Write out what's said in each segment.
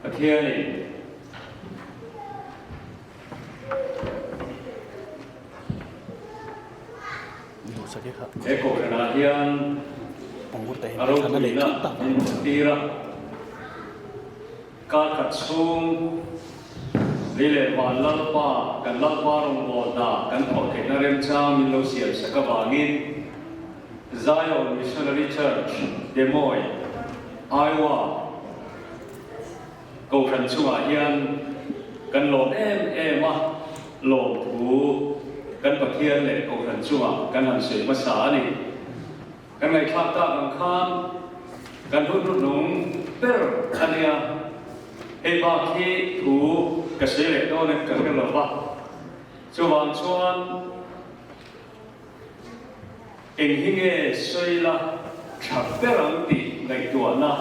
Pathianin he kohhranah hian a ropuina min hmuhtir a, kar khat chhung lei leh van Lalpa, kan Lalpa rawngbawlna kan thawh theihna remchang min lo siamsak avangin Zion Missionary Church, Des Moines, Iowa, Kohhran chungah hian kan lawm em em a, lawmthu kan Pathian leh Kohhran chungah kan han sawi hmasa a ni. Kan ngaihthlak tak ang khan kan hun hnuhnung ber a nia, hei bak hi thu ka sawi leh dawn em ka hre lo va, chuvang chuan Eng hi nge sawi la tha ber ang tih ngaihtuahna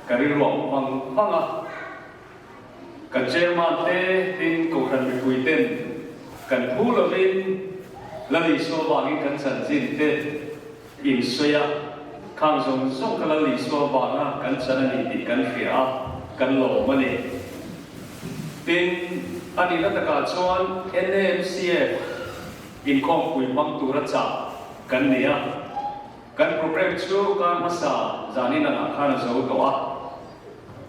ka rilruah vang vang a. Kan chairman te tin Kohhran mipui ten kan phu lovin Lal Isua vangin kan chanchin te in sawi a, khang zawng zawng kha Lal Isua vanga kan chan a ni tih kan hria a, kan lawm a ni. Tin, a nihna takah chuan NAMCF, Inkhawmpui hmang tura chah kan ni a, kan programme chu kar hmasa zanin angah khan a zo tawh a.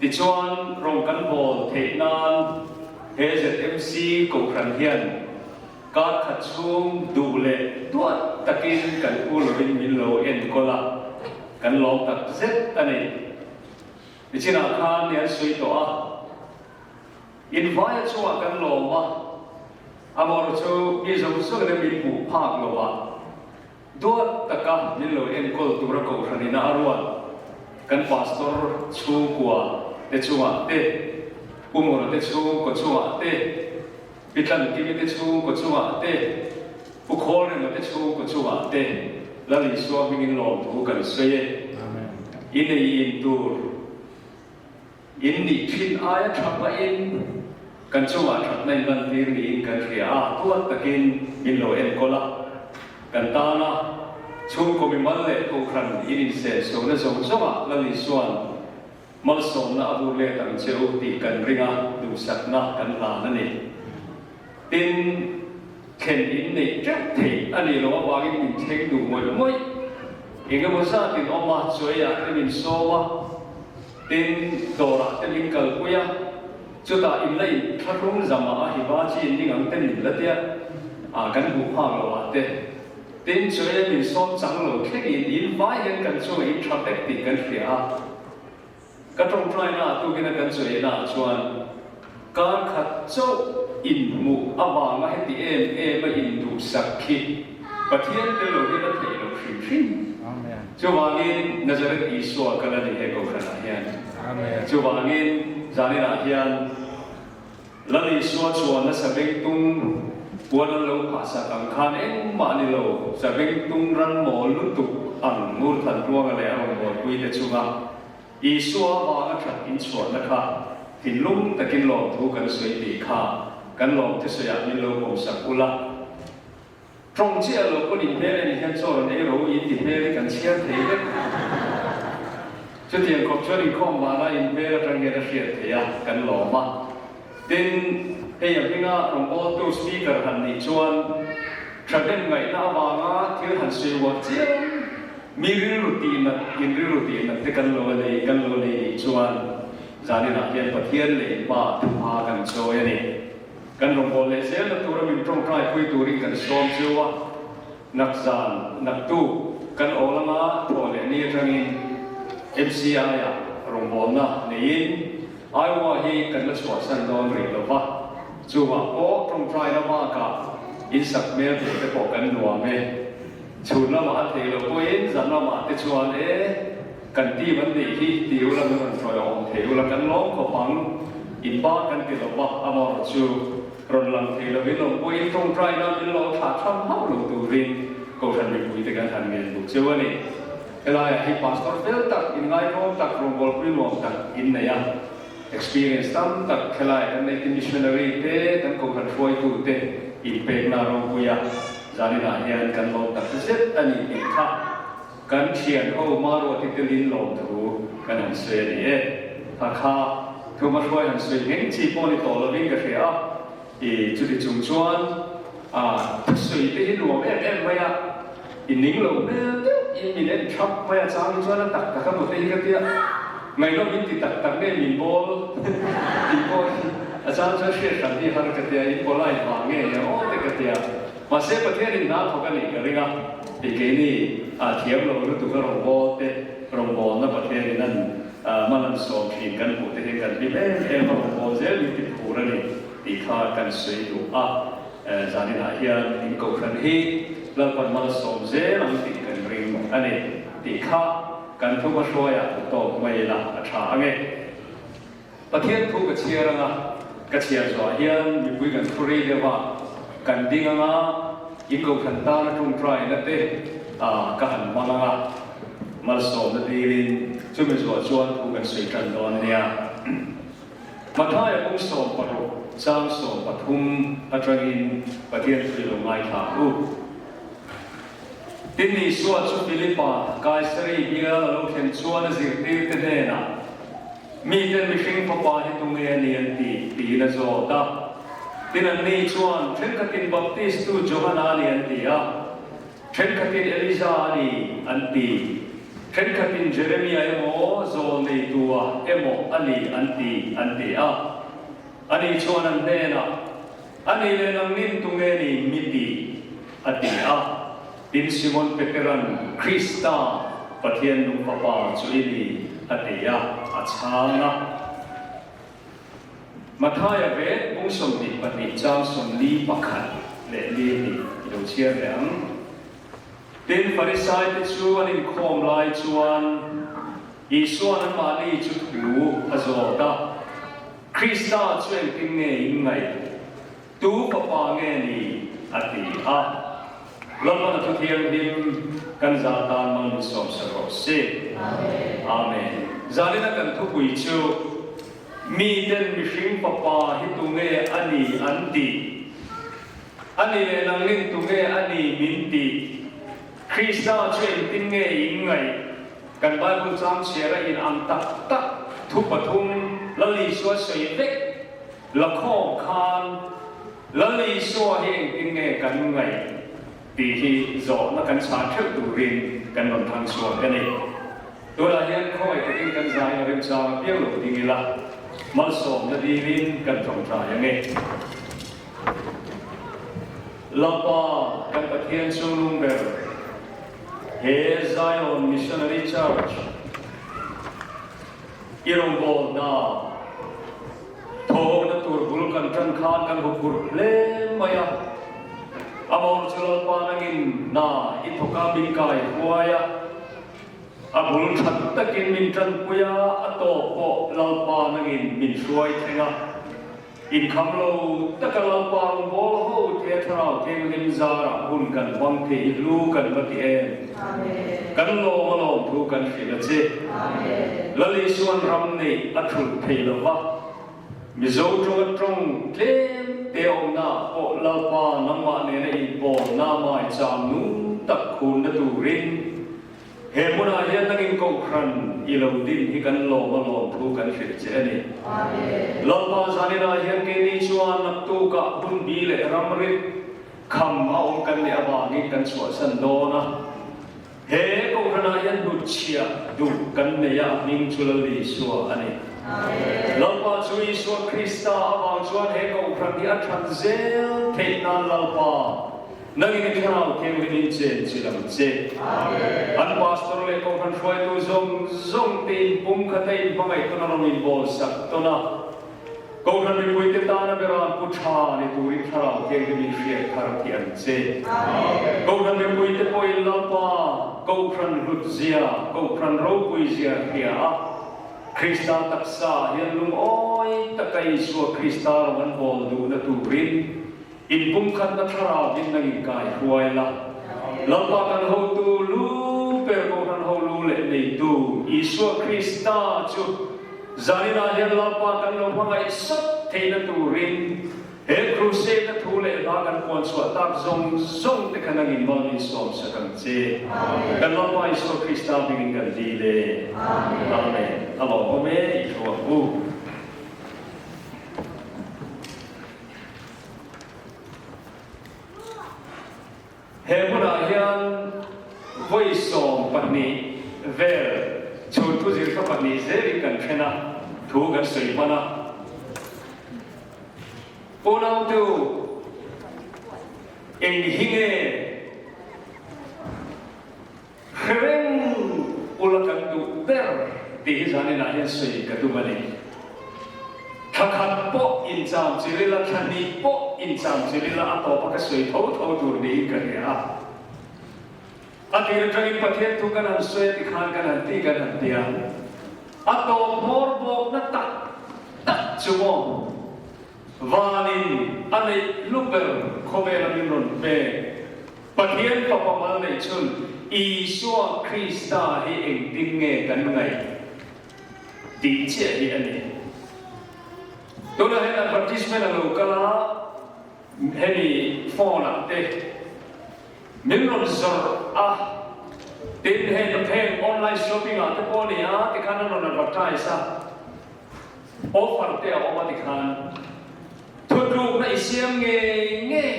Tichuan rawng kan bawl theih nan he ZMC Kohhran hian kar khat chhung duh leh duat takin kan pu lovin min lo enkawl a, kan lawm tak zet a ni. Nichinah khan ni an sawi tawh a. Invaia chungah kan lawm a, amaherawh chu mi zawng zawng in min hmuh phak lo a, duat taka min lo enkawl tura kohhran ina a ruat kan pastor chhungkua te chungah te, Pu Mura te chhungkaw chungah te, Pi Tlankimi te chhungkaw chungah te, Pu Khawlrema te chhungkaw chungah te Lal Isua hmingin lawmthu kan sawi e. I nei in tur. In nih thin aia tha pahin kan chungah thatna in lantir niin kan hria a, tuat takin min lo enkawl a, kan tana chhungkaw mimal leh kohhran in insensuahna zawng zawngah Lal Isua'n malsawmna a vur let ang che u tih kan ring a, duhsakna kan hlan a ni. Tin, thlen in neih teuh theih a nih loh avangin min thleng duh ngawih ngawih. Eng emaw zat in awm a, chuaiah te min sawm a, tin, dawrah te min kalpui a, chutah in la in thlahrung zam ah a hiva chi in ning ang te min la tia a, kan hmuh phak loh ah te. Tin, chuaia min sawm chang lo thleng in in vai hian kan chungah in tha vek tih kan hria a. Ka tawngtaina ah tukina kan chawiena ah chuan kar khat chauh inhmuh avanga heti em em a induhsak khi Pathian tel lo hian a theih loh hrim hrim. Chuvangin Nazareth Isua kal a ni he Kohhran ah hian. Chuvangin zanin ah hian Lal Isua chuan a sabengtung puan an lo phahsak ang khan engmah ni lo, sabengtung ran mawl lutuk ang Ngurthan Tluanga leh a rawngbawlpui te chunga Isua avanga that inchhuahna kha thinlung takin lawmthu kan sawi tih kha kan lawmthusawiah min lo pawmsak ula. Tawng chiah lo pawn in hmel en hian chaw rawn ei ro in ti hmel hi kan chhiar thei vek. Chutiang khawp chuan inkhawm vana in hmel atang hian a hriat theih a, kan lawm a. Tin, hei a hminga rawngbawltu speaker han nih chuan thahnem ngaihna avanga thil han sawi uar chiam mi rilru tih nat, in rilru tih nat te kan lo nei, kan lo nei nih chuan zaninah hian Pathian leh in Pa thupha kan chawi a ni. Kan rawngbâwl leh zelna tura min tawngtai pui turin kan sawm cheu a, nak zan, nak tuk kan aw lama thawh leh ni atangin MCI-ah rawngbâwlna neiin Iowa hi kan la chhuahsan dawn rih lo va, chuvah pawh tawngtaina bakah insak hmel hmuh te pawh kan nuam e. Chhun lamah a thei lo pawhin zan lamah te chuan e kan team an neih hi ti ula min rawn hruai awm thei ula kan lawm khawp ang, in ba kan ti lo va amaherawh chu rawn lang thei lovin awm pawhin tawngtaina min lo thlah tham hauh lo turin Kohhran mipui te kan han ngen duh cheu a ni. Helaiah hi Pastor fel tak, inngaihawm tak, rawngbawlpui nuam tak in nei a, experience tam tak helaiah kan nei te missionary te, kan Kohhran hruaitu te inpekna ropuia zaninah hian kan lawm tak zet a ni tih kha kan thian ho Maruati telin lawmthu kan han sawi a ni e. Hakha. Thuhmahruai han sawi ngheng chi pawh ni tawh lovin ka hria a, i chuti chung chuan a thusawi te hi nuam em em mai a, i ning lo hmel deuh in min en thap mai a, chang hi chuan a tak tak a maw te hi ka tia, ngaihnawm in ti tak tak nge min bawl tih pawh hi a chang chuan hriat hran hi har ka tia, in polite vang nge nia aw te ka tia, mahse Pathian in hna thawk a nih ka ring a, i keini a thiam lo lutuk a rawngbâwl te rawngbâwlna Pathian in an Hman an sawm thin kan hmuh te hian kan hlim em em a, rawngbâwl zel min ti phur a ni tih kha kan sawi duh a. Zaninah hian in kohhran hi Lalpan mal sawm zel ang tih kan ring a ni tih kha kan thu hmahruaiah tawk mai ila a tha ang e. Pathian thu ka chhiar anga ka chhiar zuah hian mipui kan thu rei deuh a, kan ding anga in kohhran tana tawngtaina te ka han hmang anga malsawmna dilin chumi zuah chuan thu kan sawi tan dawn a nia. Mathaia bung 16 chang 13 atangin Pathian thu i lo ngaithla ang u. Tin, Isua chu Philipa, Kaisari bial a lo thlen chuan a zirtirte hnenah, Miten mihring fapa hi tunge a ni an ti? tiin a zawt a. Tin, anni chuan, Thenkhatin Baptistu Johana a ni an ti a, thenkhatin Elija a ni an ti, thenkhatin Jeremia emaw Zawlneitua emaw a ni an ti, an ti a. Ani chuan an hnenah, A nih leh nangnin tunge ni mi ti? a ti a. Tin, Simon Petera'n, Krista, Pathian nung Fapa chu i ni, a ti a, a chhang a. Mathaia ve bung 22 chang 41 leh li hnih i lo chhiar leh ang. Tin, Farisaite chu an inkhawm lai chuan Isua'n anmahni chu thu a zawt a, Krista chu engtin nge in ngaih? Tu fapa nge ni? a ti a. Lalpan a thu thianghlim kan zah tan mal min sawmsak rawh se. Amen. Zanina kan thupui chu Miten mihring fapa hi tunge a ni an tih? A ni leh nangnin tunge a ni min tih? Krista chu engtin nge in ngaih? Kan Bible chang chhiar a in ang tak tak thu pathum Lal Isua sawi vek la khawm khan Lal Isua hi engtin nge kan ngaih tih hi zawhna kan chhan theuh turin kan rawn thang chhuak a ni. Tunah hian khawngaih takin kan zaina remchang apiang lo ding ila malsawmna dilin kan tawngtai ang e. Lalpa kan Pathian chungnung ber he Zion Missionary Church i rawngbawlna thawhna tur bul kan tan khan kan huphurh hle mai a, amawr chu Lalpa nangin hna i thawk a min kai huai a, a bul that takin min tanpui a, a tawp pawh Lalpa nangin min hruai thleng a. Inkham lo taka Lalpa rawngbâwl ho te Thlarau Thianghlim zârah hun kan hmang thei hi hlu kan va ti em? Kan lâwm a lâwm thu kan hrilh a che. Lal Isua'n ram neih a thulh thei lo va, Mizo ṭawnga ṭawng tlêm te awmnaah pawh Lalpa nangmah nena inpâwlna maicham nung tak khûnna tûrin He hmunah hian nangin kohhran i lo din hi kan lawm a lawm thu kan hrilh che a ni. Lalpa zaninah hian keini chuan naktukah hunbi leh ramrit kham a awm kan nih avangin kan chhuahsan dawn a. He kohhranah hian hnutchhiah duh kan nei a, a hming chu Lal Isua a ni. Lalpa chu Isua Krista avang chuan he kohhran hi a that zel theih nan Lalpa Nangin i thlarau thianghlim in chen chilh ang che. An pastor leh kohhran hruaitu zawng zawng te in pum khata in hmangaih tawn a rawn in bawl sak tawn a. Kohhran mipui te tana beran pu tha ni turin thlarau thianghlim in hriat thar thih ang che. Kohhran mipui te pawh in Lalpa kohhran hlut zia, kohhran ropui zia hria a, Krista taksa hian lungawi taka Isua Krista rawn an bawl duhna turin Inpumkhatna thlarauin nang inkai hruai la, Lalpa kan hotu lu ber Kohhran ho lu leh neitu Isua Krista chu zaninah hian Lalpa kan lo hmangaih sat theihna turin he crusade-a thu leh hla kan puan chhuah tak zawng zawng te kha nang in mal min sawm sak ang che. Kan Lalpa Isua Krista hmingin kan dil e. Amen. A lawmawm e, i thu ang u. He hmunah hian vawi 12 vel chhun thu zir kha pahnih zelin kan then a, thu kan sawi hman a. Unautu, eng hi nge hre reng ula kan duh ber tih hi zaninah hian sawi ka tum a ni. Thla khat pawh incham chil ila, thla hnih pawh incham chil ila a tawpa ka sawi tho tho tur niin ka hria a. A tir atangin Pathian thu kan han sawi a tikhan kan han ti kan han ti a. A tawp hmawr bawkna tak tak chu maw vanin a neih hlu ber khawvela min rawn pek Pathian Fapa mal neih chhun Isua Krista hi engtin nge kan ngaih tih chiah hi a ni. Tunah hian advertisement a lo kal a, hemi phone ah te Min rawn zawrh a, tin hei heng online shopping ah te pawh a ni a tikhan an rawn advertise a, offer te a awm a tikhan thutlukna i siam ngei ngei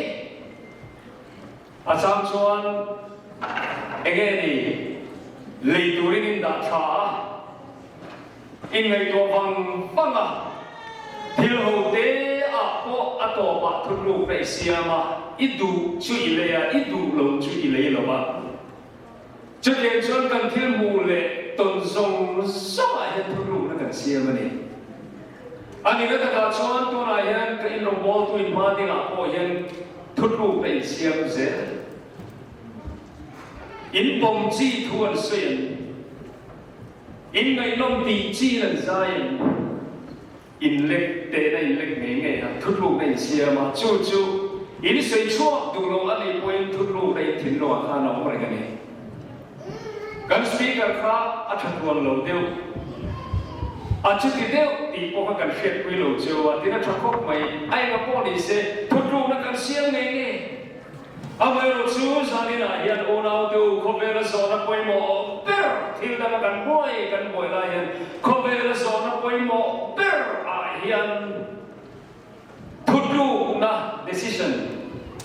a chang chuan enge ni lei turin in dah tha a. Inngaihtuah vang vang a, thil ho te ah pawh a tawpah thutlukna i siam a, i duh chu i lei a, i duh lo chu i lei lo a. Chutiang chuan kan thil hmuh leh tawn zawng zawngah hian thutlukna kan siam a ni. A nihna takah chuan tunah hian ka inrawngbawltu inhma dingah pawh hian thutlukna insiam zel. In pawm chi thu an sawi an. In ngaihnawm tih chin an zai em? In lek tehna in lek ngei ngei a, thutlukna in siam a, chu chu in sawi chhuak duh lo a nih pawhin thutlukna in thinlungah khan a awm reng a ni. Kan speaker kha a tha tuan lo deuh, a chuti deuh tih pawh kha kan hriatpui lo cheu a, tin a tha khawp mai, a enga pawh ni se thutlukna kan siam ngei ngei. Amaherawh chu zaninah hian unautu khawvela zawhna pawimawh ber thil danga kan buai kan buai lai hian khawvela zawhna pawimawh ber ah hian thutlukna, decision,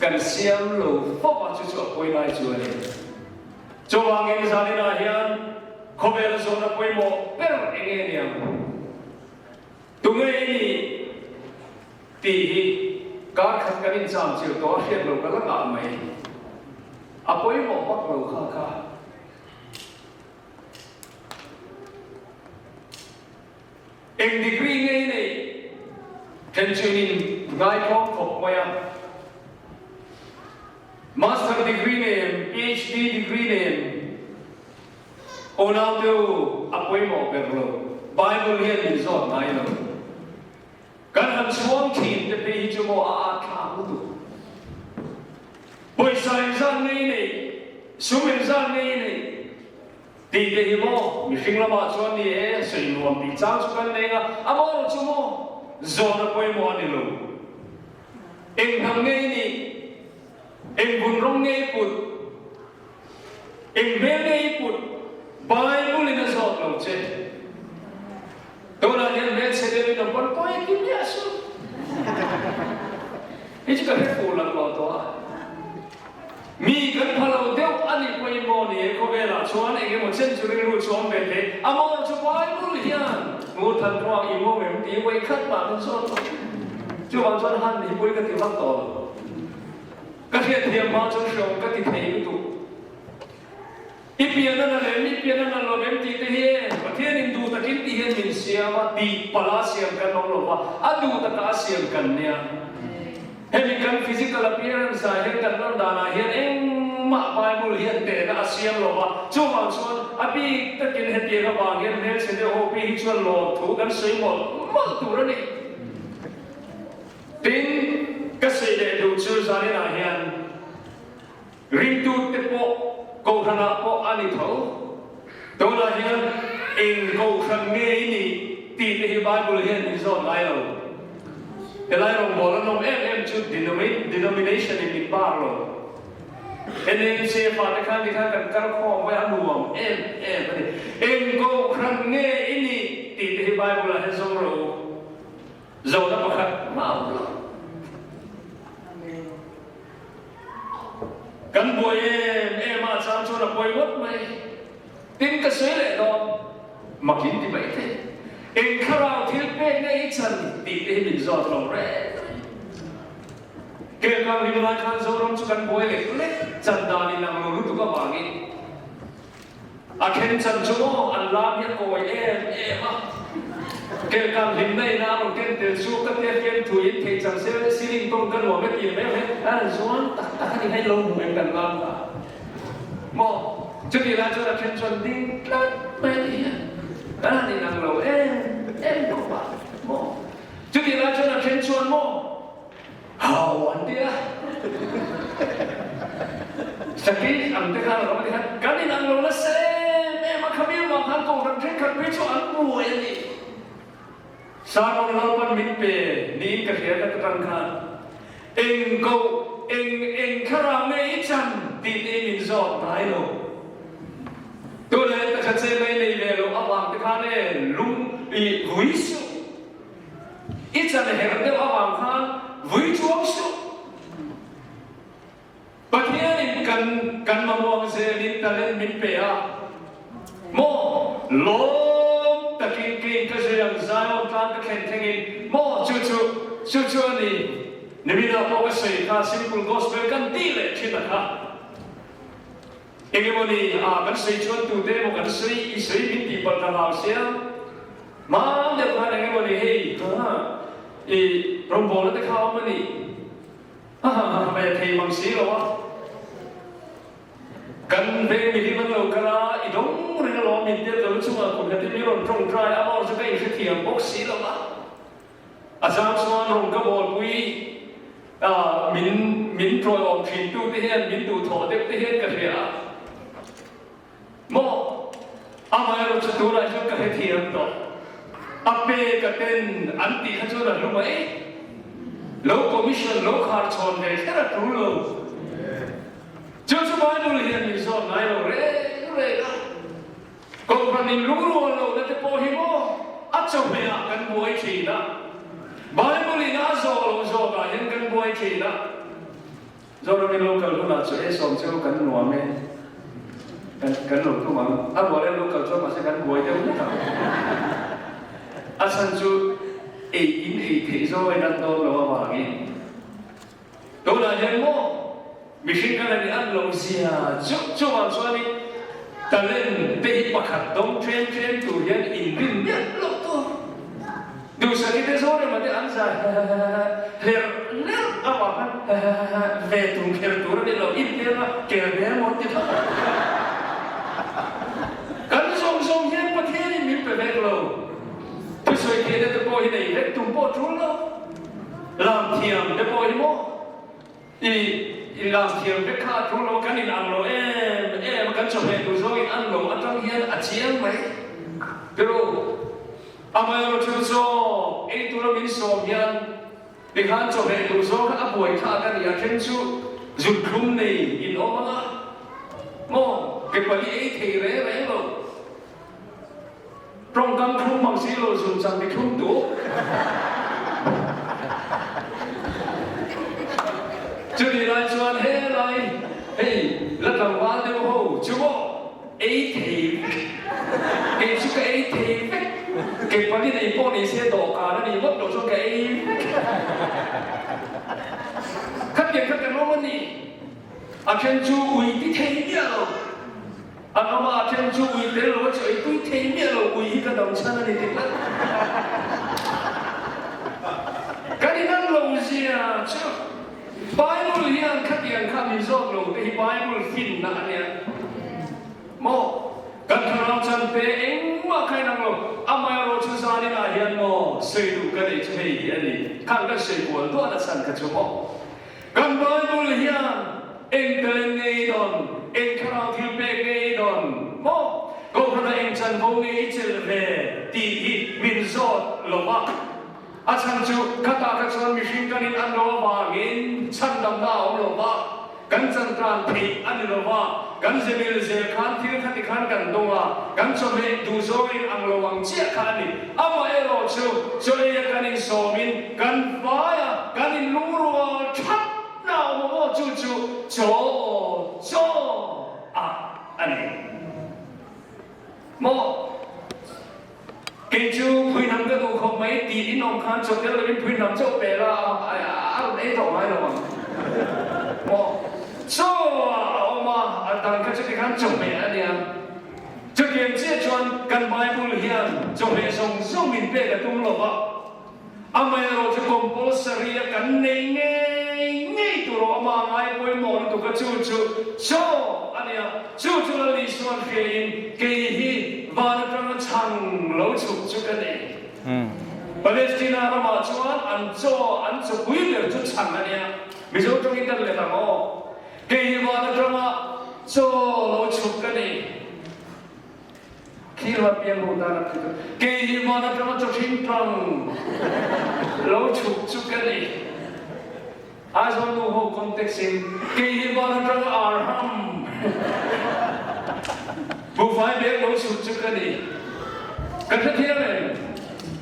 kan siam lo fo a, chu chu a pawi lai chu a ni. Chuvangin zaninah hian khawvela zawhna pawimawh ber eng nge niang? Tunge i nih? Tih hi kar khat kan incham chil tawh a hriat lo ka la ngah mai. A pawimawh vak lo kha kha. Eng degree nge i neih? Then chu in in ngaithawm khawp mai a. Master degree nei em? PhD degree nei em? Unau te u, a pawimawh ber lo. Bible hian min zawt ngai lo. Kan han chhuang thin te phei hi chu maw a at thlak lutuk. Pawisa inzat ngei nei, sum inzat ngei nei tih te hi maw mihring lamah chuan ni e, sawi nuam tih chang chu kan nei a, a maw chu maw zawn a pawimawh a ni lo. Eng hnam ngei nih, eng vun rawng ngei put, Eng hmel nge i put? Bible in a zawt lo che. Tunah hian hmelchhe deuh in awm pawn pawi ti miah suh. Hei chu ka hre fuh lang lo tawh a. Mi kan pha lo deuh a nih pawhin maw ni e khawvelah chuan eng emaw chen chu rilru chu awm ve thei. A maw chu Bible hian ngur than ruak i ngawm em tih vawi khat mah min zawt lo. Chuvang chuan han hi pawi ka ti vak tawh lo. Ka hriatthiam hma chuan hreawm ka ti thei lutuk. I pian a na lem, i pian a na lo em tih te hi e, Pathianin duh takin tih hian min siam a, tih pala siam kan awm lo va, a duh taka a siam kan nia. Hemi kan physical appearance ah hian kan lan danah hian engmah Bible hian tehna a siam lo va, chuvang chuan a bik takin hetiang avang hian hmelchhe deuh ho pi hi chuan lawmthu kan sawi mawlh mawlh tur a ni. Tin, ka sawi leh duh chu zaninah hian ringtute pawh Kohhranah pawh a ni tho. Tunah hian eng Kohhran nge i nih tih te hi Bible hian min zawt ngai lo. Helai rawngbâwl an awm em em chu denomination in min bar lo. NMC fate khan tikhan kan kal khawm mai a nuam em em a ni. Eng Kohhran nge i nih tih te hi Bible ah hian zawng rawh u. Zawhna pakhat mah a awm lo. Kan buai chuan a pawi ngawt mai. Tin ka sawi leh dawn, mak in ti mai thei. Eng thlarau thil pek nge i chan tih te hi min zawt lo reng reng. Kelkang hlim lai khan Zoram chu kan buai lek lek chan dan in ang lo lutuk avangin a then chan chu maw an lam hi a kawi em em a. Kelkang hlimna ina a rawn ken tel chu ka tia hian thu in theih chang se ceiling tawng ka nuam e ti mai ang he a zuan tak tak a ni hei lo hmu em kan lam ta maw chutih lai chuan a then chuan ding tlat mai a ti hian kan han inang lo em em khawp a maw chutih lai chuan a then chuan maw Hau an ti a. Saki ang te khan a rawng a ti khan kan in ang lo nasa em em a, khami avang khan kohhran thenkhat phei chu an buai a ni. Sermon Lalpan min pe niin ka hria ka ta tang khan eng koh eng eng thlarau nge i chan tih te hi min zawt ngai lo. Tunah hian taksa che mai nei ve loh avang te khan e lung i vui suh. I chan herh deuh avang khan vui chuang suh. Pathianin kan kan mamawh ang zelin talent min pe a, maw lawm takin kei ka zui ang Zion tlang ka thlen thlengin maw chu chu chu chu a ni. Niminah pawh ka sawi kha simple gospel kan tih leh thin a kha. Engemawni a kan sawi chuan tute emaw kan sawi i sawi min tih palh ka hlau sia. Hmang deuh khan engemawni hei ha i rawngbawlna te kha a awm a ni. Ha ha ha ve thei mang si lo a. Kan veng mihlim an lo kal a, i dawng reng alawm min tel ka lu chungah kum khatin min rawn tawngtai a, amah chu ka inhrethiam bawk si lo a. A zang chuan rawng ka bawlpui a, min min tawiawm thin tu te hian min duhthawh deuh te hian ka hria a. Maw? Amaherawh chu tunah chuan ka hrethiam tawh. A pe ka ten an tih kha chuan a hlu mai. Lo commission lo khar chhawn ve kher a tul lo. Chu chu Bible hian min zawt ngai lo reng reng a. Kohhran in lungrual lohna te pawh hi maw a chawhmeh ah kan buai thin a, Bible in a zawh loh zawk ah hian kan buai thin a. Zoram in local hunah chu ei sawm chu kan nuam e, kan kan lo tum ang. A rual en local chuan mahse kan buai deuh hlek ang. A chhan chu ei in ei theih zawng a in an dawn loh avangin. Tunah hian maw mihring khan a ni an lo zia chu chuvang chuanin talent te hi pakhat dawng tlem tlem tur hian inrin miah loh tur. Duhsaki te zawn emaw te an zai hlerh hlerh avang khan ve tum kher tur a ni lo, inhmel a kel ve emaw an ti thlap a. Kan zawng zawng hian Pathianin min pe vek lo. Thusawi theihna te pawh hi nei vek tum pawh tul lo. Lam thiam te pawh hi maw i i lam thiam vek kha a tul lo kan in ang lo em em a kan chawhmeh duh zawng in an lo atang hian a chiang mai pero amaherawh chu chaw ei tura min sawm hian tikhan chawhmeh duh zawng kha a buai thlak a ni a then chu zut thlum nei in awm anga maw ke pali ei thei reng reng lo. Tawngkam thlum mang si lo zun chang ti thlum duh. Chutih lai chuan helai hei la tlangval deuh ho chu maw ei thei vek, kei chu ka ei thei vek, kei pali nei pawh ni se dawhkan a nih ngawt loh chuan ka ei vek. Khatiang kha kan awm a ni, a then chu ui ti thei miah lo. A ram a then chu ui tel lo a chu ei tui thei miah lo, ui hi ka dam chhan a ni ti tlat. Kan in an lo zia chu Bible hian khatiang kha min zawt lo te hi Bible finna a nia maw? Kan thlarau chan te engmah kha in ang lo, amaherawh chu zanin ah hian maw sawi duh ka nei chu hei hi a ni, khang kan sawi kual duah na chhan kha chu maw? Kan Bible hian eng talent nge i dawn, eng thlarau thil pek nge i dawn maw? Kohhranah eng chanvo nge i chelh ve tih hi min zawt lo va. A chhan chu khatah kha chuan mihring kan in an lo avangin chhandamna a awm lo va, kan chantan theih a ni lo va, kan zemil zel khan thil khati khan kan dawng a, kan chawhmeh duhzawngin ang lo ang chiah kha a ni. Amaherawh chu chaw eia kan insawmin kan vai a, kan inlungrual that na awm a maw? Chu chu chaw aw chaw ah a ni. Maw? Kei chu phuihnam ka duh khawp mai tih in awm khan chaw tel lovin phuihnam chauh pe la a rawn ei tawh ngai lo ang. Maw? Chaw a awm a, a dang kha chuti khan chawhmeh a nia. Chutiang chiah chuan kan Bible hian chawhmeh zawng zawng min pek a tum lo va. Amaherawh chu compulsory a kan nei ngei ngei tur a awm a, a ngai pawimawh lutuk a, chu chu chaw a nia, chu chu Lal Isuan hriain kei hi van atanga chhang lo chhuk chu ka ni. Palestina ramah chuan an chaw an chawpui ber chu chhang a nia, Mizo tawngin kan let ang aw, kei hi van atanga chaw lo chhuk ka ni. Thil a piang ru dan a ti chu kei hi van atanga chaw hring tang lo chhuk chu ka ni. Aizawl nu ho context in kei hi van atanga arham buhfai bag lo chhuk chu ka ni. Ka hrethiam em?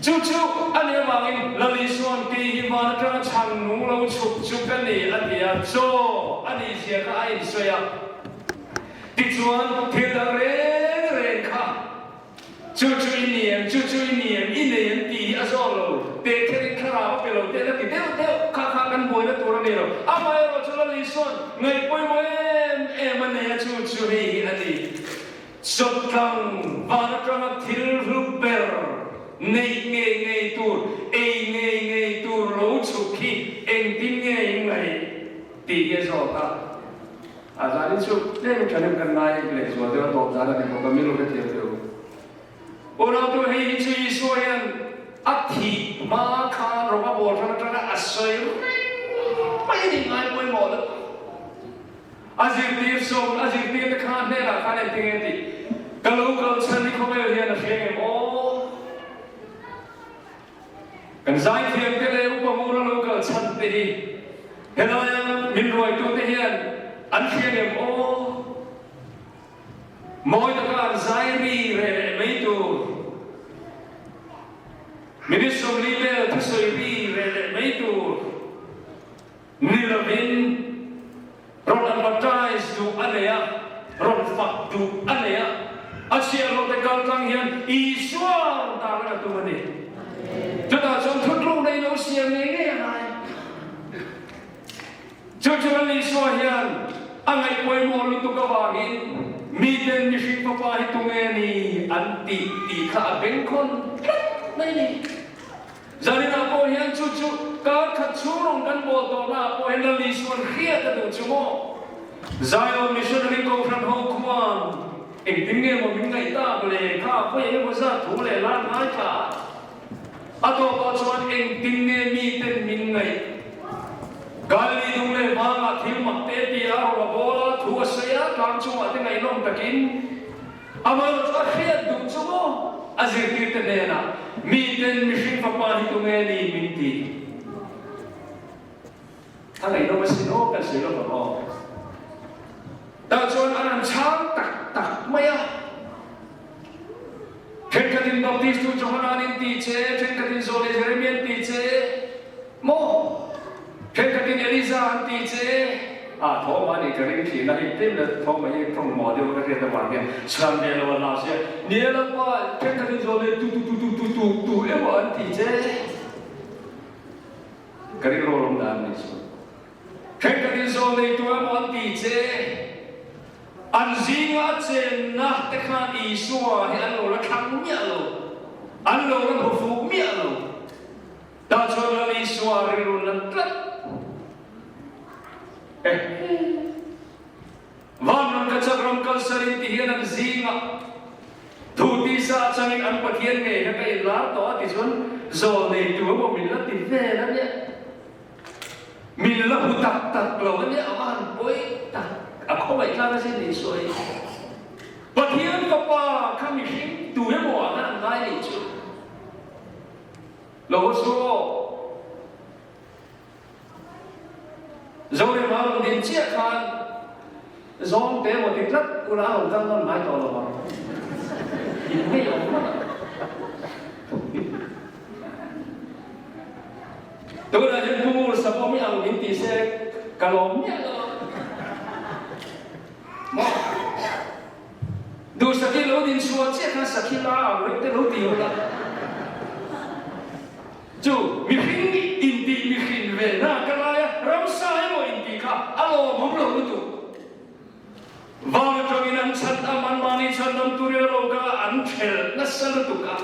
Chu chu a nih avangin Lal Isua'n kei hi van atanga chhang nung lo chhuk chu ka ni a ti a, chaw a nih zia kha a insawi a. Tichuan, thil dang reng reng kha, Chu chu i ni em, chu chu i ni em, i nei em tih hi a zawk lo. Tehkherin thlarau a pe lo teh la ti deuh deuh kha kha kan buaina tur a ni lo. Amaherawh chu Lal Isua'n ngaihpawimawh em em a nei a, chu chu hei hi a ni. Chawtlang van atanga thil hlu ber neih ngei ngei tur, ei ngei ngei tur lo chhuk hi engtin nge in ngaih tih hi a zawk a. A zanin chu tlem thanem kan ngai leh zual deuh a tawp dan a ni bawk a, min lo hrethiam teh u. Unautu hei hi chu Isua hian a thih hma khan rawng a bawl hran atanga a sawi reng mai a ni ngai pawimawh lo. A zirtir sawm a zirtir te kha hnenah khan engtin nge tih ka lo kal chhan hi khawvel hian a hria ngem aw? Kan zaithiam te leh upa mura lo kal chhan te hi helaia min ruaitu te hian an hria ngem aw? Mawi taka an zai ri reh leh mai tur, minute 40 vel thusawi ri reh leh mai tur ni lovin rawn advertise duh a nei a, rawn fak duh a nei a, a chhiahhlawh te kal tlang hian Isua rawn tar leh a tum a ni. Chutah chuan thutlukna i lo siam ngei ngei a ngai. Chu chuan Isua hian a ngaih pawimawh lutuk avangin miten mihring fapa hi tunge ni an tih tih kha a bengkhawn tlat mai a ni. Zaninah pawh hian chu chu kar khat chhung rawng kan bawl tawhnaah pawh hian Lal Isua'n hriat a duh chu maw? Zion Missionary Kohhran ho khuan engtin nge maw min ngaih tak le kha khawi eng emaw zat thu leh lan ngaithla a, a tawpah chuan engtin nge miten min ngaih? Galilee dung leh vangah thil mak te ti a rawng a bawl a, thu a sawi a, tlang chungah te ngaihnawm takin Amaherawh chu a hriat duh chu maw a zirtirte hnenah, Miten mihring fapa hi tunge ni min ti? A ngaihnawm asin aw, kan sawi lawk ang aw. Tah chuan an han chhang tak tak mai a. Thenkhatin Baptistu Johana an inti che, thenkhatin Zawlei Jeremia an ti che. Maw? Thenkhatin Eliza an ti che. A thawm a nih ka ring thin a, hei tlem leh thawm a hi tawng maw deuh ka hriat avang hian chhan ve lo a hlau sia. Ni e Lalpa, thenkhatin zawn leh tu tu tu tu tu tu tu emaw an ti che. Ka ring rawh lawm dan ni chu. Thenkhatin zawn nei tu emaw an ti che. An zinga a chenna te khan Isua hi an lo la thlang miah lo, an lo la hmu fuh miah lo. Tah chuan Lal Isua rilru nat tlat e. Vanram ka chak ram kalsar in ti hian an zingah thu tisa atangin an Pathian ngei kha ka inlar tawh a ti chuan zawl nei tu emaw min la ti vel a nia. Min la hmu tak tak lo a nia a va han pawi tak a khawngaih tlang asin Isua hi. Pathian fapa kha mihring tu emaw ah khan an ngai nih chu. Lo haw suh aw. Zorema rawn din chiah khan zawng te emaw ti tlat ula a rawn kal nawn ngai tawh lo ang. In ngei awm ngawt ang. Tunah hian Pu Ngur Savawm i ang min ti se ka lawm miah lo ang. Maw? Duhsaki lo din chhuah chiah khan sakhi la ang reuh te lo ti ula. Chu mihring intih mihrin ve na ka lai a, ramsa emaw intih kha a lawmawm lo lutuk. Van atangin an chhan am, anmahni chhandam turin a lo kal a, an thelh nasa lutuk a.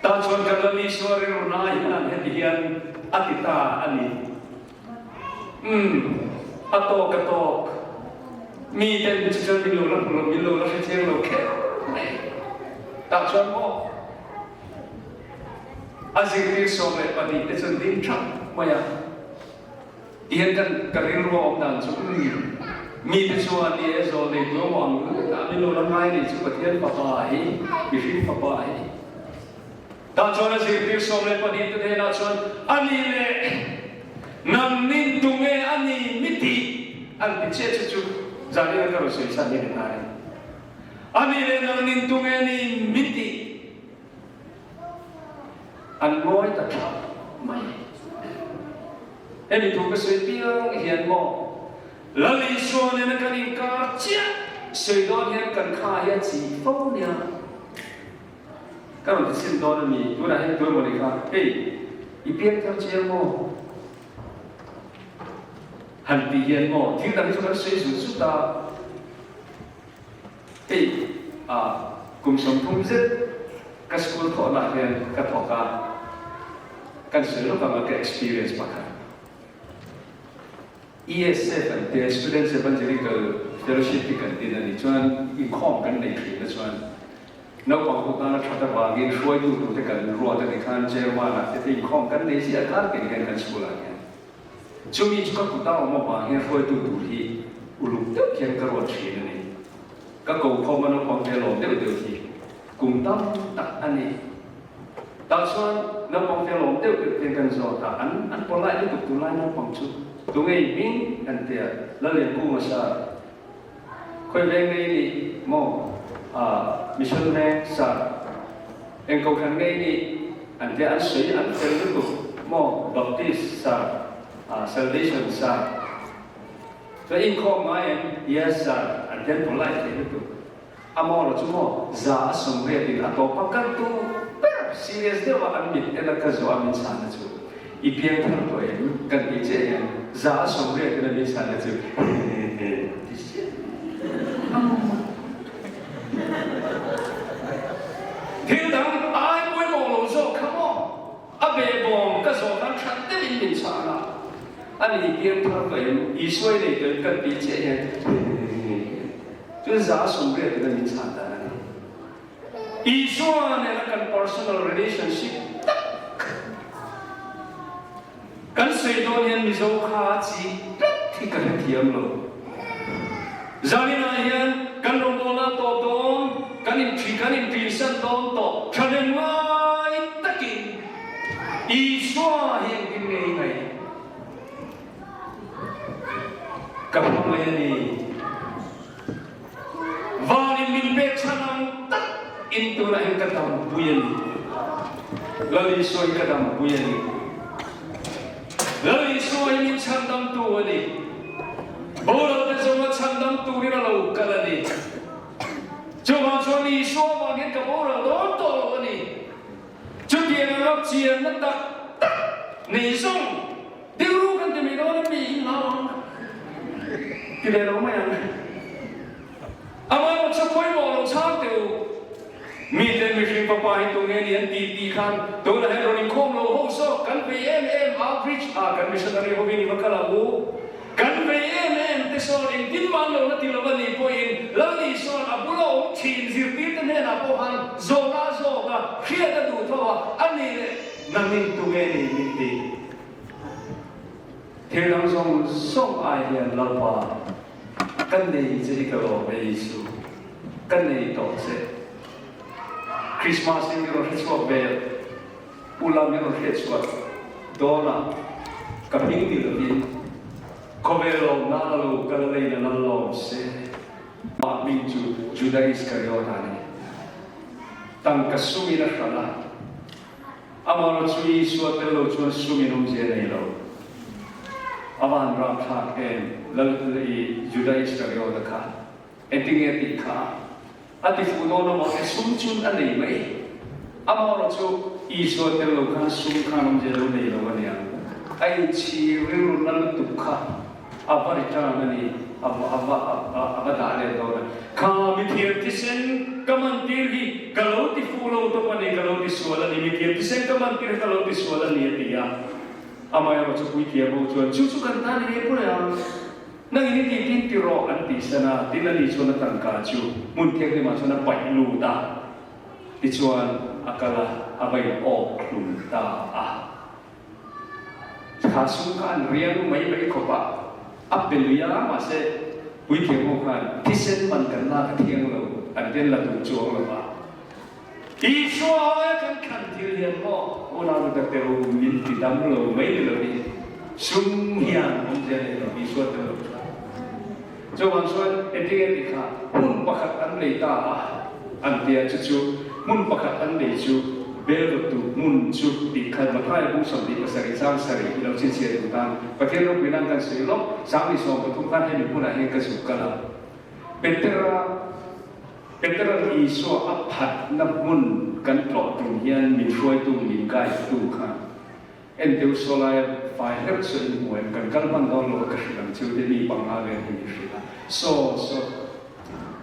Tah chuan kan la Isua rilru na hian heti hian a ti ta a ni. Umm, a tawk a tawk. Mi ten chu chuan min lo la hmu lo, min lo la hre chiang lo kher mai. Tah chuan maw a zirtir 12 te chuan ding thap mai a. Tihian kan ka rilru a awm dan chu umm, mi te chuan ni e zawl nei tu emaw ang lutuk a, min lo la ngai ni chu Pathian fapa hi, mihring fapa hi. Tah chuan a zirtir 12 te hnenah chuan, A ni leh, nang nin tu nge a ni mi tih an ti chiah chu chu zanin a ka rawn sawi chhan hi a ni ta e. A ni leh, nang nin tu nge a ni mi tih an ngawi ta thap mai. Hemi thu ka sawi piang hian maw Lal Isua nena kan inkar chiah sawi dawn hian kan kha hi a chi fo nia. Ka rawn ti chhin dawn a mi, tunah hian tu emaw ni kha, Hei, i piang thar chiang maw? Han tih hian maw, thil dang chu kan sawi zut zut a, hei, ah, kum 30 zet ka school thawhnaah hian ka thawk a, kan sawi lawk ang a ka experience pakhat. ESF an tia, Students Evangelical Fellowship hi kan din a nih chuan inkhawm kan nei thin a chuan Naupang ho tana that avangin hruaitu turte kan ruat a ni khan Chairman ah te te inkhawm kan nei ziah kar tin hian kan school ah hian chumi chu ka kut a awm avang hian hruaitu tur hi uluk deuh hian ka ruat thin a ni. Ka ko khawm a naupang te lawm deuh deuh hi kum tam tak a ni. Tah chuan naupang te lawm deuh deuh hian kan zawt a, an an polite lutuk tunlai naupang chu tunge i hming an tia Lalliankunga sir. Khawi veng ngei ni maw ah mission veng sir eng kohhran ngei ni an tia an sawi an fel lutuk maw baptist sir ah salvation sir chuan inkhawm ngai em yes sir an tia an polite thei lutuk a maw rawh chu maw za a 80 in a tawp a kal tu ber serious deuh a an mit en a ka zawh a min chhan na chu i piang thar tawh em kan tih chiah hian za a 80 in a min chhan na chu hehehe ti chiah Thil dang ai pawimawh lo zawk kha maw a behbawm ka zawh khan that deuh in min chhan a a ni piang thar tawh em Isua i nei tawh em kan tih chiah hian hehehe Chu za 80 in a min chhan dan a ni. Isua nena kan personal relationship tak kan sawi dawn hian Mizo kha a chi tlat hi ka hrethiam lo. Zaninah hian kan rawngbawlna tawp dawn, kan inṭhi kan inṭinsan dawn tawh thahnem ngai takin Isua hi engtin nge i ngaih? Ka hmangaih a ni. Vanin min pek chhan ang tak in tunah hian ka dampui a ni. Lal Isua hi ka dampui a ni. Lal Isua hi min chhandamtu a ni. Boral te zawnga chhandam turin a lo kal a ni. Chuvang chuan Isua vang hian ka boral dawn tawh lo a ni. Chutiang anga chianna tak tak nei zawng rilru kan ti mai dawn a mi in hlau ang ti ve lo mai ang. Amaherawh chu pawimawh lo chhang teh u. Mite mihring fapa hi tunge ni an tih tih khan tunah hian rawn inkhawm lo ho zawk kan vei em em outreach ah kan missionary hovin i va kal ang u. Kan vei em em te sawn engtin man lo na ti lo a nih pawhin Lal Isua'n a bula awm thin zirtirte hnenah pawh khan zawhna a zawk a, hriat a duh tho a, a nih leh nangin tunge ni min ti? Thil dang zawng zawng ai hian Lalpa ka nei che hi ka lawm e Isu, ka nei tawh che. Krismas hi min rawn hrechhuak vel. Pu Lam i rawn hriatchhuah dawnah ka hming ni lovin khawvel lawmna a lo kal lei na lal lawm se. Mah hming chu Juda Iskariot a ni. Tangka sumin a hralh a, amaherawh chu Isua tel lo chuan sumin awmzia a nei lo. A van rapthlak em Lal i Juda Iskariot a kha. Engtinge tih kha? A ti fuh dawn a maw? E sum chun a nei mai. Amaherawhchu Isua tel lo khan sum khan awmzia lo nei lo a nia. A inchhir rilru na lutuk kha a va return a ni, a va a va a va dah leh dawn a. Kha mithiam thisen ka man tir hi ka lo ti fuh lo tawp a ni, ka lo ti sual a ni, mithiam thisen ka man tir hi ka lo ti sual a ni a ti a. Amaherawhchu puithiam ho chuan chu chu kan tan enge pawh ang? Nangin i tih tin ti rawh an tih san a, tin ani chuan a tangka chu hmun thianghlimah chuan a paih lut a, tichuan a kal a, a va in awk hlum ta a. Thla sum kha an riang mai mai khawp a, a pe lui a, mahse puithiam ho khan thisen man kan lak a thiang lo, an den la duh chuang lo va. Isua aia kan thlan thil hian maw unau nu tak te u min ti dam lo mai ni lo hi sum hian awmzia nei lo Isua tel lo chuan. Chuvang chuan engtinge ti kha hmun pakhat an lei ta a an tia chu chu hmun pakhat an lei chu belrawtu hmun chu tih kha Mathaia bung 27 chang sarih i lo chhinchhiah duh tan Pathian ropui nan kan sawi lawk 2013 khan hemi hmunah hian ka zuk kal a Petera Petera'n Isua a phatna hmun kan tlawh tum hian min hruaitu, min guide-tu kha en deuh saw laia fai hleuh chu in hmu em? Kan kal hman dawn lo a ka hrilh ang chu te mi panga vel hi min hrilh a. Saw, saw,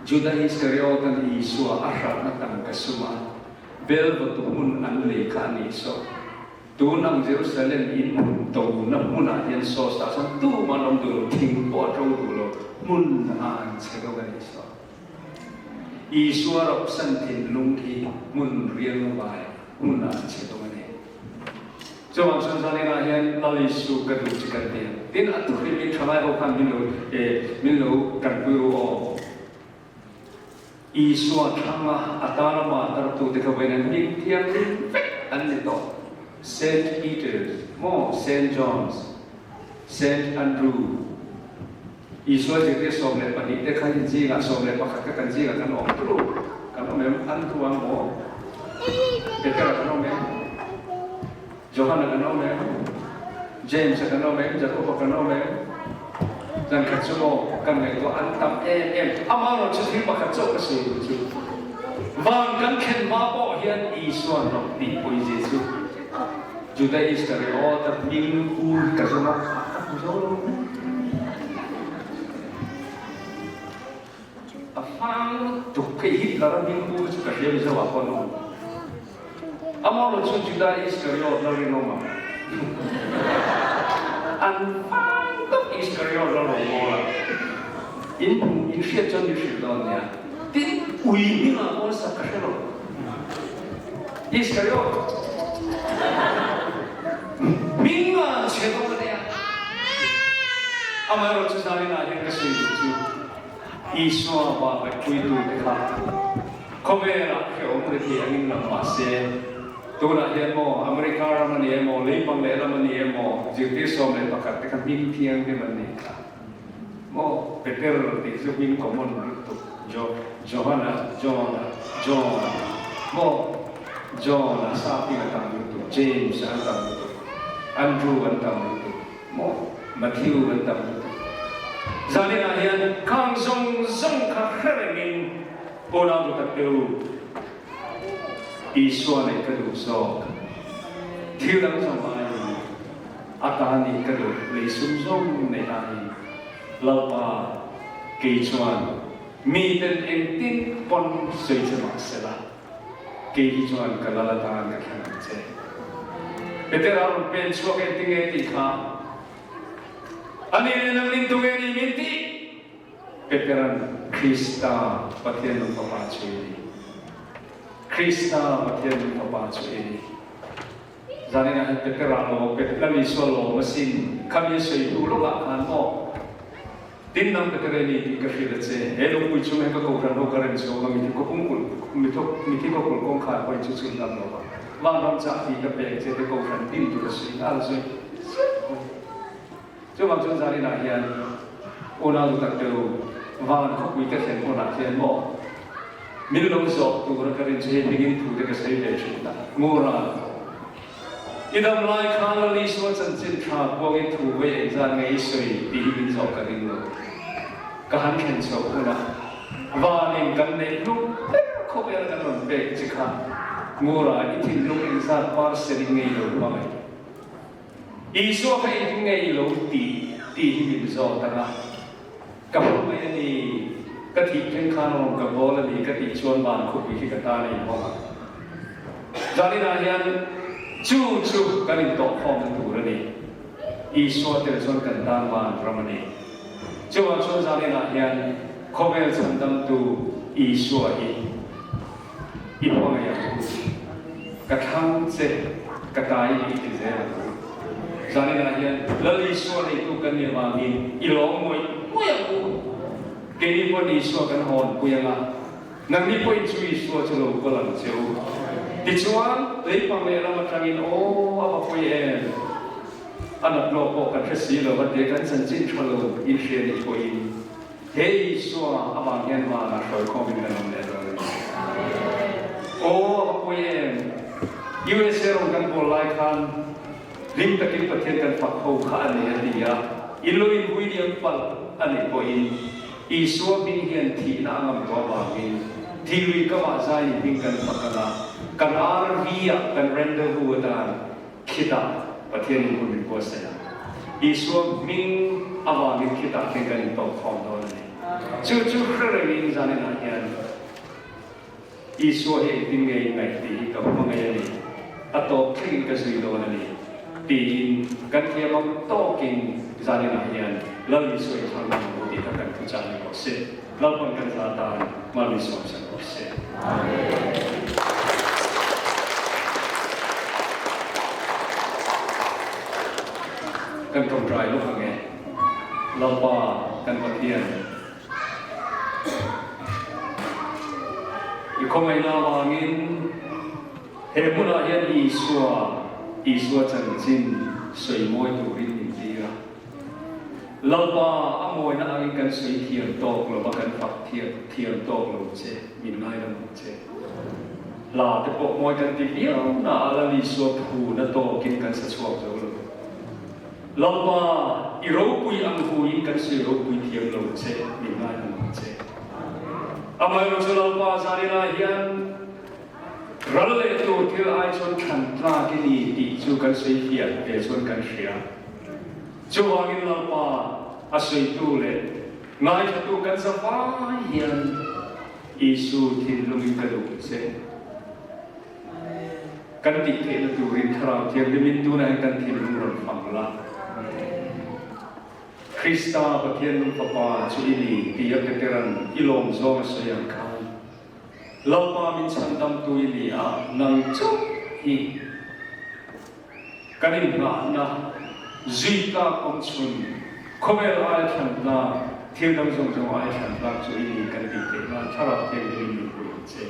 Juda Iskariot-a'n Isua a hratna tangka suma bel vawtu hmun an lei kha a nih saw. Tun ang Jerusalem in hmun tona hmunah hian saw tah chuan tumah an awm duh lo, thing pawh a ṭo duh lo, hmun a an che deuh a nih saw. Isua ropsan thinlung hi hmun rial vai hmun ah a che dawn a ni. Chuvang chuan zaninah hian Lal Isu ka duh chi kan ti a. Tin, a thuhrim in thalai ho khan min lo eh min lo tanpui ru aw. Isua thlanga a tana martar tute kha vawiin an hming thianghlim vek an ni tawh. Saint Peter's maw Saint John's, Saint Andrew, Isua zirtir 12 te kha in zingah 11 kha kan zingah kan awm turu kan awm em? Andrew-a maw? Petera kan awm em? Johana kan awm em? James-a kan awm em? Jakob-a kan awm em? Zan khat chu maw kan ngaihtuah an tam em em. Amaherawh chu thil pakhat chauh ka sawi duh chu van kan thlen hma pawh hian Isua hnawk tih pawizia chu Juda Iskariot-a hming ur ka zawng a, ka hmu zo lo mai. A fang lutuk hei Hitler-a hming ur chu ka hria Mizo ah pawh an awm. Amaherawh chu Juda Iskariot la rinawm ang. An fang tak Iskariot la rawn mawl a. In hmu, in hriat chuan min hrilh dawn nia. Tin, ui hmingah pawh sak ka hre lo. Iskariot hming a chhe dawn a nia. Amaherawh chu zaninah hian ka sawi duh chu Isua vahvaihpuitute kha khawvelah hrehawm rethei angin lang mah se, tunah hian maw America ram a ni emaw, leipang lehlam a ni emaw, zirtir 11 te kha hming thianghlim an nih kha. Maw Peter tih chu hming common lutuk Jo Johana John John maw John a sap hming a tam lutuk James an tam lutuk Andrew an tam lutuk maw Matthew an tam lutuk Zaninah hian khang zawng zawng kha hre rengin Paula duhtak te u Isua neih ka duh zawk thil dang zawng aiin A ta nih ka duh lei sum zawng neih aiin Lalpa kei chuan miten engtin pawn sawi che mah sela kei hi chuan ka lal atan ka thlen ang che. Petera rawn pen chhuak engtinge tih kha ani leh nang ning tunge ni min tih? Petera'n Krista Pathian nung Fapa chu i ni. Krista Pathian nung Fapa chu i ni. Zaninah hian Petera lawm, Lal Isua lawm asin, khami a sawi hnu lawkah khan maw, Tin nang Petera i ni tih ka hrilh a che, he lungpui chung he ka kohhran ho ka rem chhuak a, mithi khawpung kulh, mithi khawkulh kawngkhar pawhin chu chhun dam lo va, vanram chah tih ka pek che te kohhran din tur a sawi nghal zui zet mai. Chuvang chuan zaninah hian unau duhtak te u, van khawpui ka thlen hunah hian maw min lo zawh tura ka rin chu hei hmingin thu te ka sawi ve thin a, Ngura, i dam lai khan Lal Isua chanchin tha kuangin thu vawi engzat nge i sawi tih hi min zawh ka ring lo. Ka han thlen chhoh hunah. Vanin kan neih hnu ber khawvel kan rawn pek che kha Ngura i thinlung engzat parcel in ngei lo hmangaih? Isua kha engtin nge i lo tih tih hi min zawt ang a, ka hmangaih a ni, ka thih thleng khan rawn ka bawl a ni ka tih chuan van khawpui khi ka tan a inhawng ang. Zaninah hian chu chu kan intawhkhawmna tur a ni. Isua tel chuan kan tan van ram a ni. Chuvang chuan zaninah hian khawvel chhandamtu Isua hi i hmangaih ang u. Ka thlang che, ka tai i ti zel ang u. Zaninah hian Lal Isua neitu kan nih avangin i lawm ngawih ngawih ang u. Keini pawn Isua kan hawnpui ang a, nangni pawhin chu Isua chu lo kawl ang che u. Tichuan, leipang lehlam atangin, Aw, a va pawi em? A nat lawk pawh kan hre si lo a tia kan chanchin tha lo in hria nih pawhin he Isua avang hian vanah hruaikhawmin kan awm leh dawn a ni. Aw a va pawi em! USA rawng kan bawl lai khan hlim takin Pathian kan fak ho kha a ni a ti a, in lo inhui liam palh a nih pawhin Isua hming hian thihna a ngam tawh avangin thilui kamah zaiin hming kan fak ang a, kan RV-ah kan rendezvous atan Khitah Pathianin hun min buatsaih a, Isua hming avangin khitah khian kan intawhkhawm dawn a ni. Chu chu hre rengin zaninah hian Isua hi engtin nge in ngaih tih hi ka hmangaih a ni, a tawp thlengin ka zui dawn a ni tiin kan thiam ang tawkin zaninah hian Lal Isua i thlang ang u tih kha kan thuchah ni rawh se. Lalpan kan za tan mal min sawmsak rawh se. Kan tawngtai lawk ang e. Lalpa kan Pathian, i khawngaihna avangin he hmunah hian Isua, Isua chanchin sawi mawi turin min tir a. Lalpa, a mawina angin kan sawi thiam tawk lo va, kan fak thiam tawk lo che, min ngaidam ang che. Hla te pawh mawi kan ti viau na a, Lal Isua phuna tawkin kan sa chhuak zo lo. Lalpa, i ropui ang huin kan sawi ropui thiam lo che, min ngaidam ang che. Amaherawhchu Lalpa, zaninah hian ral leh tur thil ai chuan thlan tlak i ni tih chu kan sawi fiah ve chuan kan hria. Chuvangin Lalpa a sawitu leh ngaithlatu kan za vai hian Isu thinlungin ka duh che. Kan tih theihna turin Thlarau Thianghlimin tunah hian kan thinlung rawn fang la. Krista Pathian nung Fapa chu i ni tia Petera'n i lawm zawng a sawi ang khan Lalpa min chhandamtu i ni a, nang chauh hi Kan inhnahna zui tlak awm chhun, khawvel aia thlan tlak, thil dang zawng zawng aia thlan tlak chu i ni kan tih theih nan Thlarau Thianghlim in min pui ang che.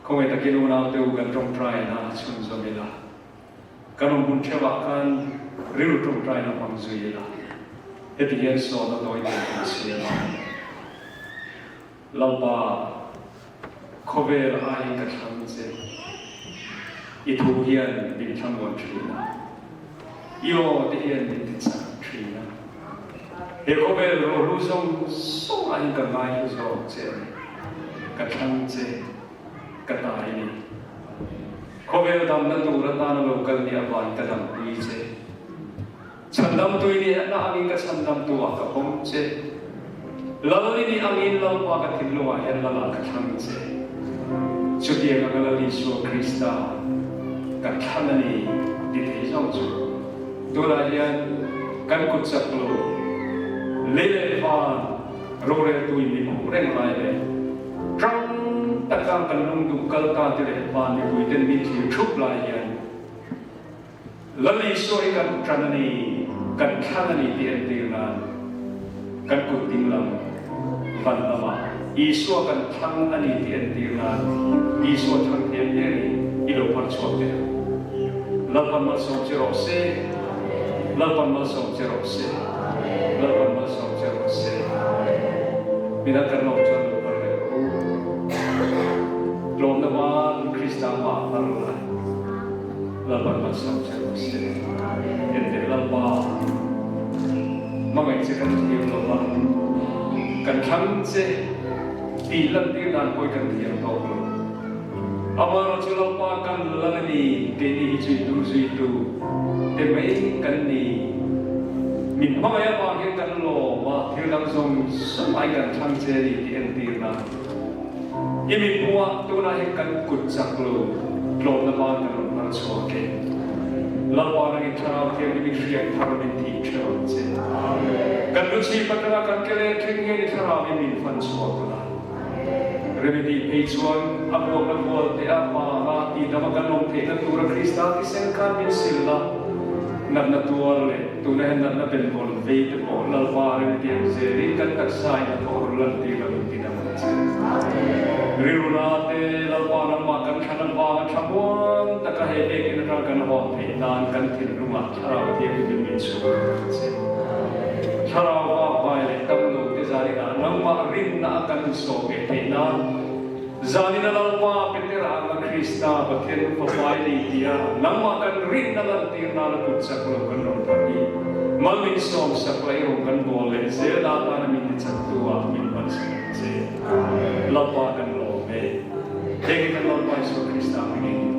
Khawngaih takin unaute u kan tawngtaina chhunzawm ila, kan awm hun theuhah khan rilru tawngtaina hmang zui ila, heti hian sawmna tawi tur kan siam a. Lalpa, khawvel aiin ka thlang che. I thu hian min thlamuan thin a, i aw te hian min ti chak thin a. He khawvel rohlu zawng zawng aiin ka ngaihlu zawk che a ni. Ka thlang che, ka tai ni. Khawvel damna tur atana lo kal nih avangin ka dampui che. Chhandamtui nih na angin ka chhandamtu ah ka pawm che. Lal i nih angin Lalpa ka thinlungah hian Lal ah ka thlang che. Chutiang anga Lal Isua Krista ka thlan a ni ti thei zawng chu tunah hian kan kut chak lo lei leh van roreltu in mi khuh reng lai leh ṭang taka kan lungduh kal ta te leh van mipui ten min thlir ṭhup lai hian Lal Isua hi kan ṭan a ni, kan thlang a ni tih entir nan kan kut dinglam van lamah Isua kan thlang a ni tih entir nan Isua thlang thiam hle a ni, i lo phar chhuak teh ang. Lalpan malsawm che rawh se, Lalpan malsawm che rawh se, Lalpan malsawm che rawh se. Midang kan lawm chuan lo phar leh rawh u. Tlawmna van Krista mah phar la. Lalpan malsawm che rawh se. Enteh Lalpa, hmangaih che kan thiam lo va, kan thlang che. Tih lantir dan pawh hi kan thiam tawk lo. Amaherawhchu Lalpa kan lal a ni, keini hi chu i duh zuitu te mai kan ni. Min hmangaih avang hian kan lawm a, thil dang zawng zawng ai kan thlang che a ni tih entirna. I mitmuah tunah hian kan kut chak lo, tlawmna ban kan rawn hmar chhuak e. Lalpa nangin Thlarau Thianghlim i hriat thar min tih ṭheuh ang che. Kan lu chhip atanga kan ke leh thleng hian i Thlarau hi min fan chhuak la. Remedy phei chuan a buakna vual teh a vanga tihdam a kan awm theihna tura Krista thisen khan min sil la. Natna tuar leh tuna hian natna benvawn vei te pawh Lalpa remtiang zelin kan taksa in a thawh rawn lantir la min tidam ang che. Rilruna te Lalpa nangmah kan thlan avanga thlamuang taka he biakinn atang kan hawn theih nan kan thinlungah Thlarau Thianghlim min chhuk ang che. Thlarau vakvai leh damlo te zaninah nangmah rinna a kan insawh ve theih nan Zanina Lalpa Petera anga Krista Pathian Fapa i ni tia nangmah kan rinna lantir nana kut chak lo kan rawn phah hi mal min sawm sak la i rawng kan bawl leh zel atana min ti chaktu ah min hman sak ang che. Lalpa kan lawm e. Heng hi kan Lalpa Isua Krista hmingin.